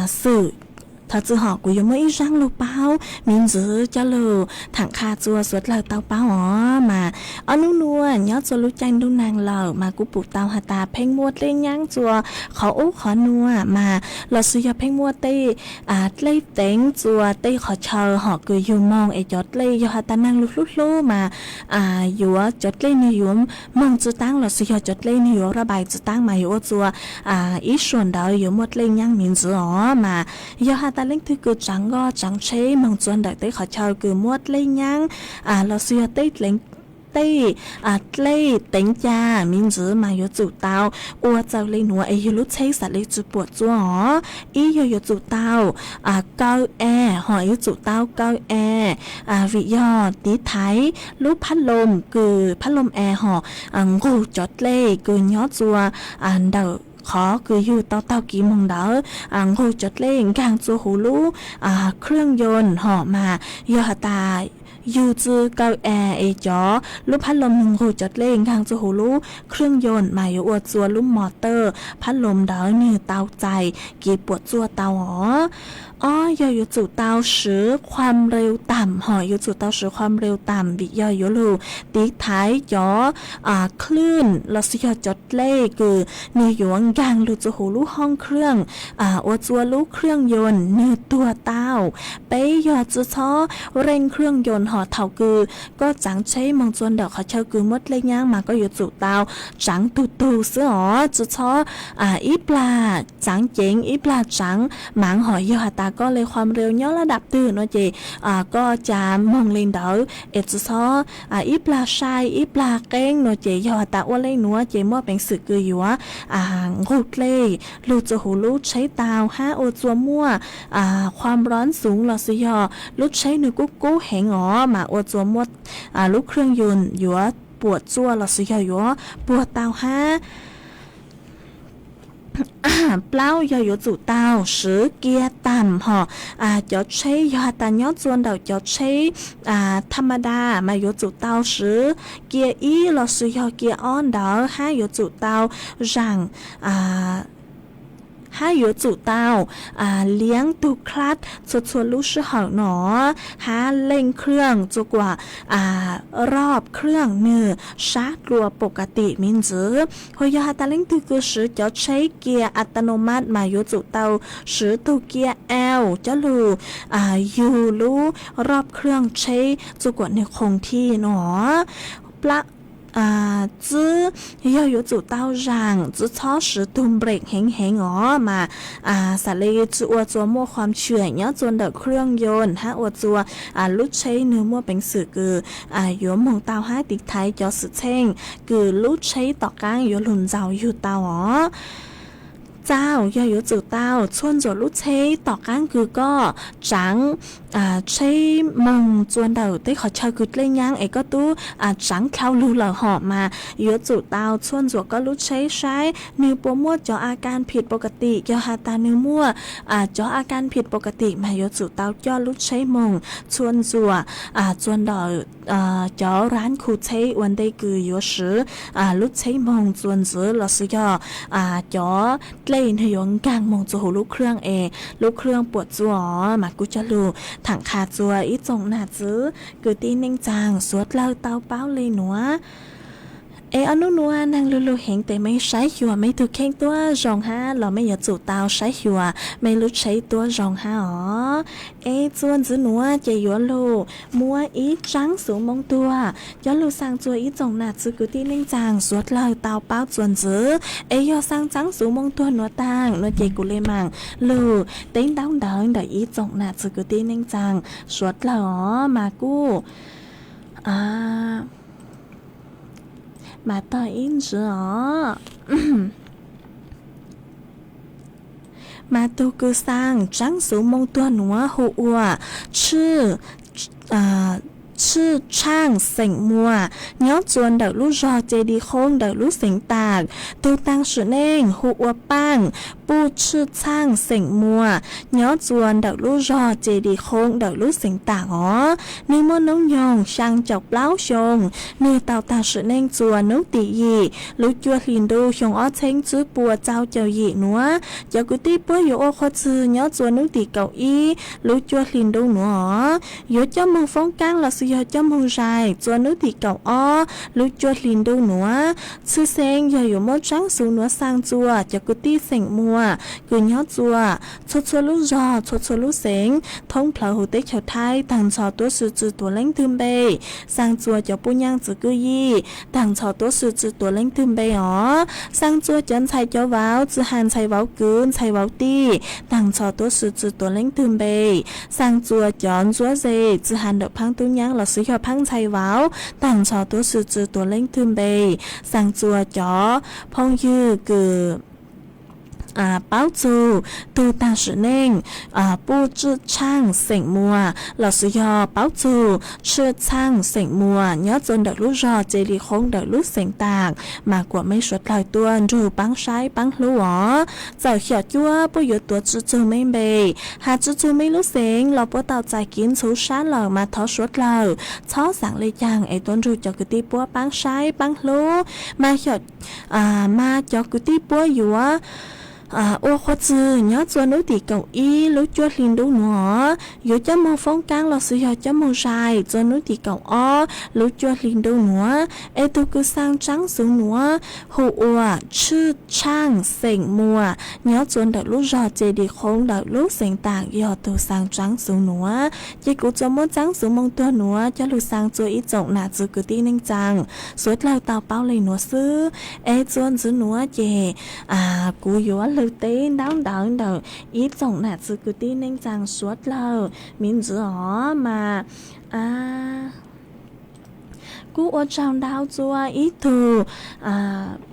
xwm, thov txwm hom kuv yuav muab ib zaab lug paub miv ntxwv coj lug tham qha txug suav dlawg tau paub os mas. Ob nub nuav nyob txug lub caij ntuj nag lawm mas kuv pum tau has tas pheej muaj dlej nyaab txug qhov ub qhov nuav mas, los sis yog pheej muaj tej dlej teev txug tej qhov chaw hom kws yug moog es cov dlej yog has tas naag lug hlub hlub mas yuav cov dlej nwg yuav moog tsi taab los sis yog cov dlej nwg yuav raj pais tsi taab mas yuav ua txug ib suam ntawd yuav muaj dlej nyaab miv ntxwv os mas. Yog has tas leej twg kws tsaav nkoj tsaav tsheb moog txug ntawm tej qhov chaw kws muaj dlej nyaab los sis yog tej dlej teev ca miv ntxwv mas yuav tsum tau ua txawg le nuav es yug lub tsheb xaav le tsi puam txuaj os. Ib yog yuav tsum tau kaw e, hom yuav tsum tau kaw e, vim yog tiv thaiv lub phab loom kws phab loom e hom nqug cov dlej kws nyob txug ntawm qhov kws yug tau taug kev moog ntawd, nqug cov dlej nkaag txug huv lub khwj yoos hom mas. Yog has tas yug tsi kaw e es cov lub phab loom nwg nqug cov dlej nkaag txug huv lub khwj yoos mas yuav ua txug lub mos tawj phab loom ntawd nwg tau txais kev puam txuaj tau os. Ob yog yuav tsum tau swv khuam rev tam hom yuav tsum tau swv khuam rev tam vim yog yuav lug tiv thaiv cov khwj los sis yog cov dlej kws nwg yuav nkaag lug txug huv lub hoob khwj ua txug lub khwj yoos nwg tuag tau. Peb yog tsi txhob reej khwj yoos hom thaum kws koj tsaav tsheb moog txug ntawm qhov chaw kws muaj dlej nyaab mas koj yuav tsum tau tsaav tug tug xwb os, tsi txhob ib plag tsaav ceev ib plag tsaav maav hom. Yog has tas koj le khuam rev nyob lab dam twg nuav ces koj ca moog le ntawd es tsi txhob ib plag sai ib plag qeeb nuav ces yog has tas ua le nuav ces muaj peev xwm kws yuav nqug dlej lug txug huv lub tsheb tau hab ua txug muaj khuam rov xoov los sis yog lub tsheb nwg kub kub heev os mas ua txug muaj lub khwj yoos yuav puam txuaj los sis yog yuav puag tau hab. Plaub yog yuav tsum tau swv kiag tam hom. Cov tsheb yog has tas nyob txug ntawm cov tsheb tha ma da mas yuav tsum tau swv kiag ib los sis yog kiag ob ntawd hab yuav tsum tau zaam hab yuav tsum tau liab tug clutch txhua txhua lub sij hawm no hab leej khwj txug kuas rob khwj nwg sab dlua pom ka tim miv ntxwv. Ho yog has tas leej twg kws swv cov tsheb kiag a ta no mas mas yuav tsum tau swv tug kiag L coj lug yug lub rob khwj tsheb txug kuas nwg qhoo thij no. Tsib yog yuav tsum tau zaam tsi txhob swv tug brake heev heev os mas xaav le tsi ua txug muaj khuam tshwm nyob txug ntawm khwj yoos hab ua txug lub tsheb nwg muaj peev xwm kws yuav moog tau hab tiv thaiv cov xwm txheej kws lub tsheb tom qaab yuav lug ntxaus yug tau os. Tsau yog yuav tsum tau txhua ntxuam lub tsheb tom qaab kws koj tsaav tsheb moog txug ntawm tej qhov chaw kws dlej nyaab es koj tub tsaav dlhau lug lawm hom mas yuav tsum tau txhua ntxuam koj lub tsheb saib nwg puas muaj cov a ka phim pov ka tim. Yog has tas nwg muaj cov a ka phim pov ka tim mas yuav tsum tau coj lub tsheb moog txhua ntxuam txug ntawm cov rab khu tsheb ua ntej kws yuav swv lub tsheb moog txuas ntxiv los sis yog cov dlej nwg yuav nkaag moog txug huv lub khwj es lub khwj puam txuaj os mas kuv coj lug tham qha txug ib tsoom nam txiv kwv tij neej tsaa suav dlawg tau paub le nuav. Es ob nub nuav naag lug lug heev tes mej saib xyuas mej tug kheej tuab zoo hab los mej yuav tsum tau saib xyuas mej lub tsheb tuab zoo hab os. Es txuas ntxiv nuav ces yuav lug muab ib tsaab xuv moo tuag coj lug xaa txug ib tsoom nam txiv kwv tij neej tsaa suav dlawg tau paub txuas ntxiv. Es yog xaa tsaab xuv moo tuag nuav taag nuav ces kuv le maam lug teb ntaub ntawv ntawm ib tsoom nam txiv kwv tij neej tsaa suav dlawg os mas kuj mas tog ib ntsis os. Mas tug kws xaa tsaab xuv moo tuag nuav hu ua Tshwj Tshwj Tshaaj xeem Muas, nyob txua ntawm lub zog Ces Dis Khoob ntawm lub xeev Taam. Tug taag sim neej hu ua Paaj, Puj Tshwj Tshaaj xeem Muas, nyob txua ntawm lub zog Ces Dis Khoob ntawm lub xeev Taam os. Nwg muaj noob nyoog xyaa caum plaub xyoo. Nwg tau taag sim neej txua nub tim yim, lub cuaj hlis ntuj xyoo ob txheeb tswb pua tsau caum yim nuav. Cov kwv tij puab yuav ua qhua txwg nyob txua nub tim kaum ib, lub cuaj hlis ntuj nuav os. Yuav coj moog foob kaab lossis yog coj moog zais txua nub tim kaum ob, lub cuaj hlis ntuj nuav. Tshwj xeeb yog yuav muab tsaab xuv nuav xaa txua cov kwv tij xeem Muas kws nyob txua txhua txhua lub zog txhua txhua lub xeev thoob plawg huv teb chaws Thaib, taag nrho tuab si tsi tuav leej twg npe. Xaa txua cov puj nyaaj txiv kwj yij, taag nrho tuab si tsi tuav leej twg npe os. Xaa txua cov ntxhais cov vauv, tsi has ntxhais vauv kwv ntxhais vauv tij, taag nrho tuab si tsi tuav leej twg npe. Xaa txua cov ntsuab ze, tsi has ntawm phaab tub nyaab lossis yog phaab ntxhais vauv, taag nrho tuab si tsi tuav leej twg npe. Xaa txua cov phooj ywg kws paub txug tug taag sim neej Puj Tshwj Tshaaj xeem Muas lossis yog paub txug Tshwj Tshaaj xeem Muas nyob txua ntawm lub zog Ces Dis Khoob ntawm lub xeev Taam, mas kuam mej suav dlawg tuaj nrug paab saib paab hlub os. Txawm xyom cuab puab yuav tuav tsi txug mej npe, has tsi txug mej lub xeev los puab tau txais kev ntxhuv sab lawm mas thov suav dlawg txhob xaav le caag es tuaj nrug cov kwv tij puab paab saib paab hlub. Mas xyom, mas cov kwv tij puab yuav ua qhua txwg nyob txua nub tim kaum ib lub cuaj hli ntuj nuav, yuav coj moog foob kaab lossis yog coj moog zais txua nub tim kaum ob lub cuaj hli ntuj nuav. Es tug kws xaa tsaab xuv nuav hu ua Tshwj Tshaaj xeem Muas nyob txua ntawm lub zog Ces Dis Khoob ntawm lub xeev Taam yog tug xaa tsaab xuv nuav. Ces kuv tsuas muab tsaab xuv moo tuag nuav coj lug xaa txua ib tsoom nam txiv kwv tij neej tsaa suav dlawg tau paub le nuav xwb. Es txua ntxiv nuav ces kuv yuav lug teb ntaub ntawv ntawm ib tsoom nam txiv kwv tij neej tsaa suav dlawg miv ntxiv os mas kuj ua tsaug ntau txua ib tug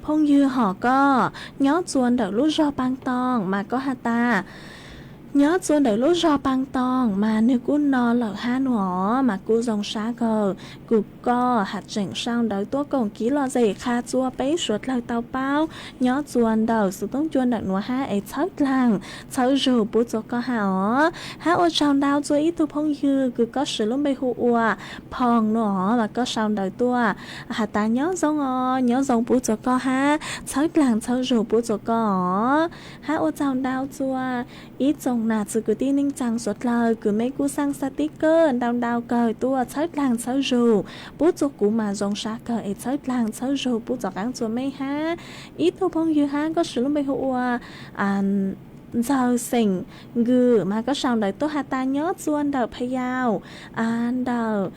phooj ywg hom koj nyob txua ntawm lub zog Paa Toom mas koj has tas nyob txua ntawm lub zog Paa Toom mas nwg kuj no lawm hab nuav os mas kuj zoo sab kawg kws koj has tseem sau ntawv tuaj koom kev lom zem qha txua peb suav dlawg tau paub nyob txua ntawm xuv toob cua ntawm nuav hab es txhawb dlaag txhawb zug pub txua koj hab os. Hab ua tsaug ntau txua ib tug phooj ywg kws koj siv lub npe hu ua Phoo nuav os mas koj sau ntawv tuaj has tas nyob zoo os, nyob zoo pub txua koj hab txhawb dlaag txhawb zug pub txua koj os. Hab ua tsaug ntau txua ib tsoom nam txiv kwv tij neej tsaa suav dlawg kws mej kuj xaa xaa tib kawj ntau ntau kawg tuaj txhawb dlaag txhawb zug pub txua kuv mas zoo sab kawg es txhawb dlaag txhawb zug pub txuas qaab txua mej hab. Ib tug phooj ywg hab koj siv lub npe hu ua Ntxawg xeem Nkws mas koj sau ntawv tuaj has tas nyob txua ntawm Pha Yau ntawm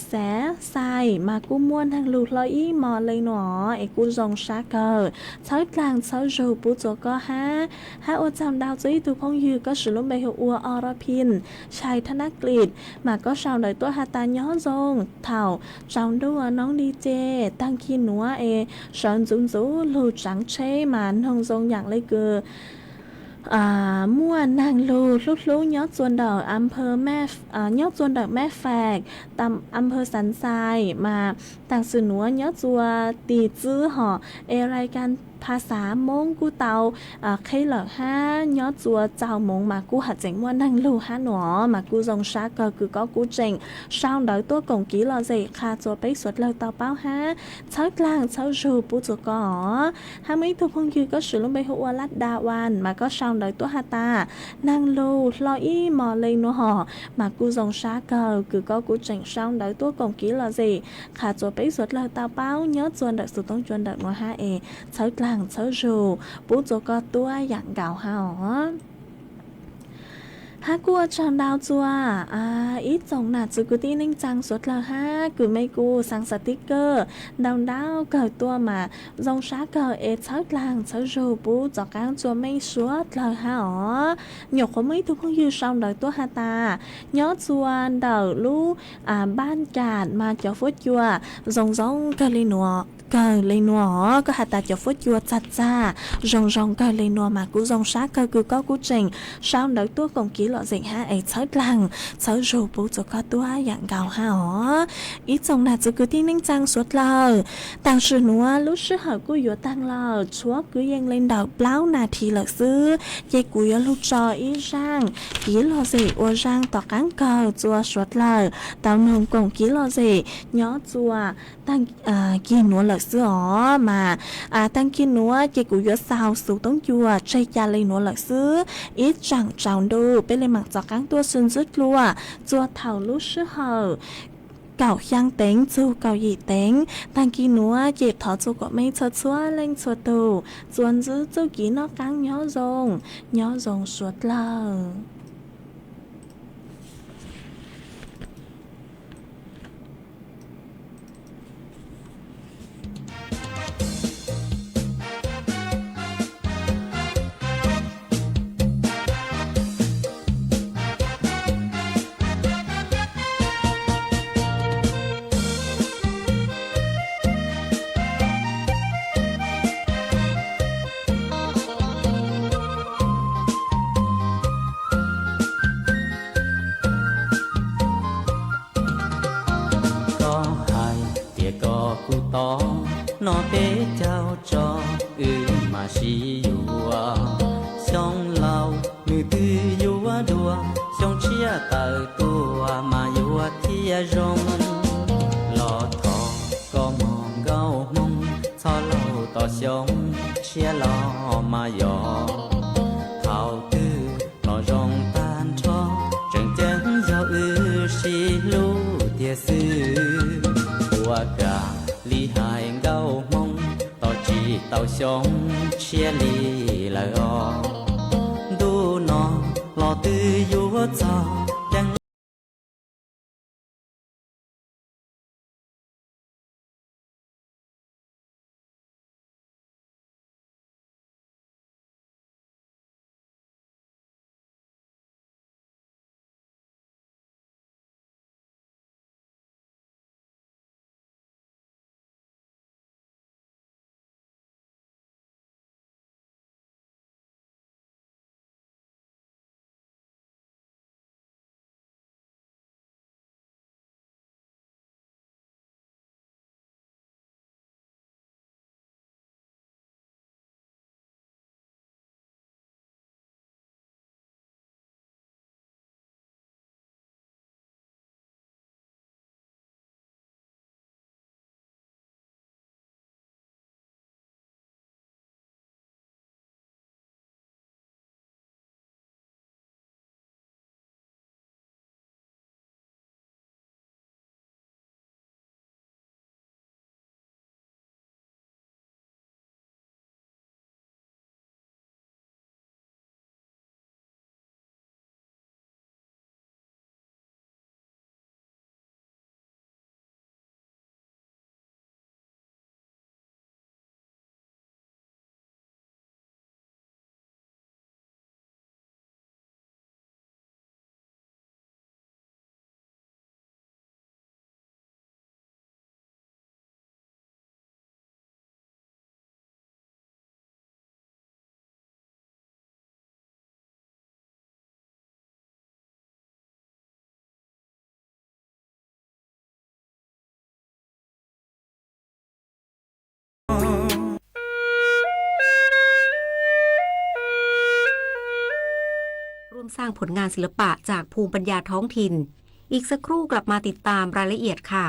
Xav Xais mas kuj muaj neeg lug hlo ib mos le nuav es kuj zoo sab kawg txhawb dlaag txhawb zug pub txua koj hab. Hab ua tsaug ntau txua ib tug phooj ywg koj siv lub npe hu ua Ora Phin Xais Tha Nab Klis mas koj sau ntawv tuaj has tas nyob zoo thaum tsaus ntuj noob li ces taag kis nuav es sawv ntxuv ntxuv lug tsaav tsheb mas noog zoo yaam le kws muaj neeg lug hlub hlub nyob txua ntawm a nyob txua ntawm Mab Fam, a nphaw Xav Xais mas taag xwm nuav nyob txua tim txwb hom es lais kas pha xav Moob kuj tau qheb lawm hab nyob txua txaus moov mas kuj has tseem muaj neeg lug hab nuav mas kuj zoo sab kawg kws koj kuj tseem sau ntawv tuaj koom kev lom zem qha txua peb suav dlawg tau paub hab txhawb dlaag txhawb zug pub txua koj os. Hab muaj ib tug phooj ywg koj siv lub npe hu ua Lab Da Vaj mas koj sau ntawv tuaj has tas neeg lug hlo ib mos le nuav hos mas kuj zoo sab kawg kws koj kuj tseem sau ntawv tuaj koom kev lom zem qha txua peb suav dlawg tau paub nyob txua ntawm xuv toob cua ntawm nuav hab es txhawb dlaag txhawb zug pub txua koj tuab yaam nkaus hab os. Hab kuj ua tsaug ntau txua ib tsoom nam txiv kwv tij neej tsaa suav dlawg hab kws mej kuj xaa xav tib kawj ntau ntau kawg tuaj mas zoo sab kawg es txhawb dlaag txhawb zug pub txuas qaab txua mej suav dlawg hab os. Nyuam qhuav muaj ib tug phooj ywg sau ntawv tuaj has tas nyob txua ntawm lub Npaj Kam mas cov fuab cua zoo zoo kawg le nuav, kawg le nuav os. Koj has tas cov fuab cua txag txag zoo zoo kawg le nuav mas kuj zoo sab kawg kws koj kuj tseem sau ntawv tuaj koom kev lom zem hab es txhawb dlaag, txhawb zug pub txug koj tuab yaam nkaus hab os. Ib tsoom nam txiv kwv tij neej tsaa suav dlawg, taam sim nuav lub sij hawm kuj yuav taag lawm, tshuav kwv yees le ntawm plaub nas this lawm xwb, ces kuv yuav lug tso ib zaaj kev lom zem ua zaaj tom qaab kawg rua suav dlawg tau noog koom kev lom zem nyob rua taag kig nuav lawm xwb os. Mas taag kig nuav ces kuv yuav xaus xuv toob cua tseg ca le nuav lawm xwb. Ib tsaam tsaus ntuj peb le maam rov qaab tuaj sib ntsib dlua rua thaum lub sij hawm kaum xyaa teev txug kaum yim teev. Taag kig nuav ces thov txug kuas mej txhua txhua leej txhua tug txuas ntsib txuj kev noj qaab nyob zoo, nyob zoo suav dlawg. Koj hais tias koj kuj tos, no peb caug tso wb mam sib yuav. Xyoo laus nws twb yuav dua, xyoo tshiab tawm tuaj mas yuav thiaj zoo. Los thov koj mog nkauj hmoob, txhob laug tos xyoo tshiab los mas yog. Thaum twg los zoo tag nrho, tseem ceeb yog wb sib hlub tiag xwb. Ua kam li hais nkauj hmoob, tos tsis tau xyoo tshiab li lawm os. Ntuj no los twb yuav txog ceebร่วมสร้างผลงานศิลปะจากภูมิปัญญาท้องถิ่น อีกสักครู่กลับมาติดตามรายละเอียดค่ะ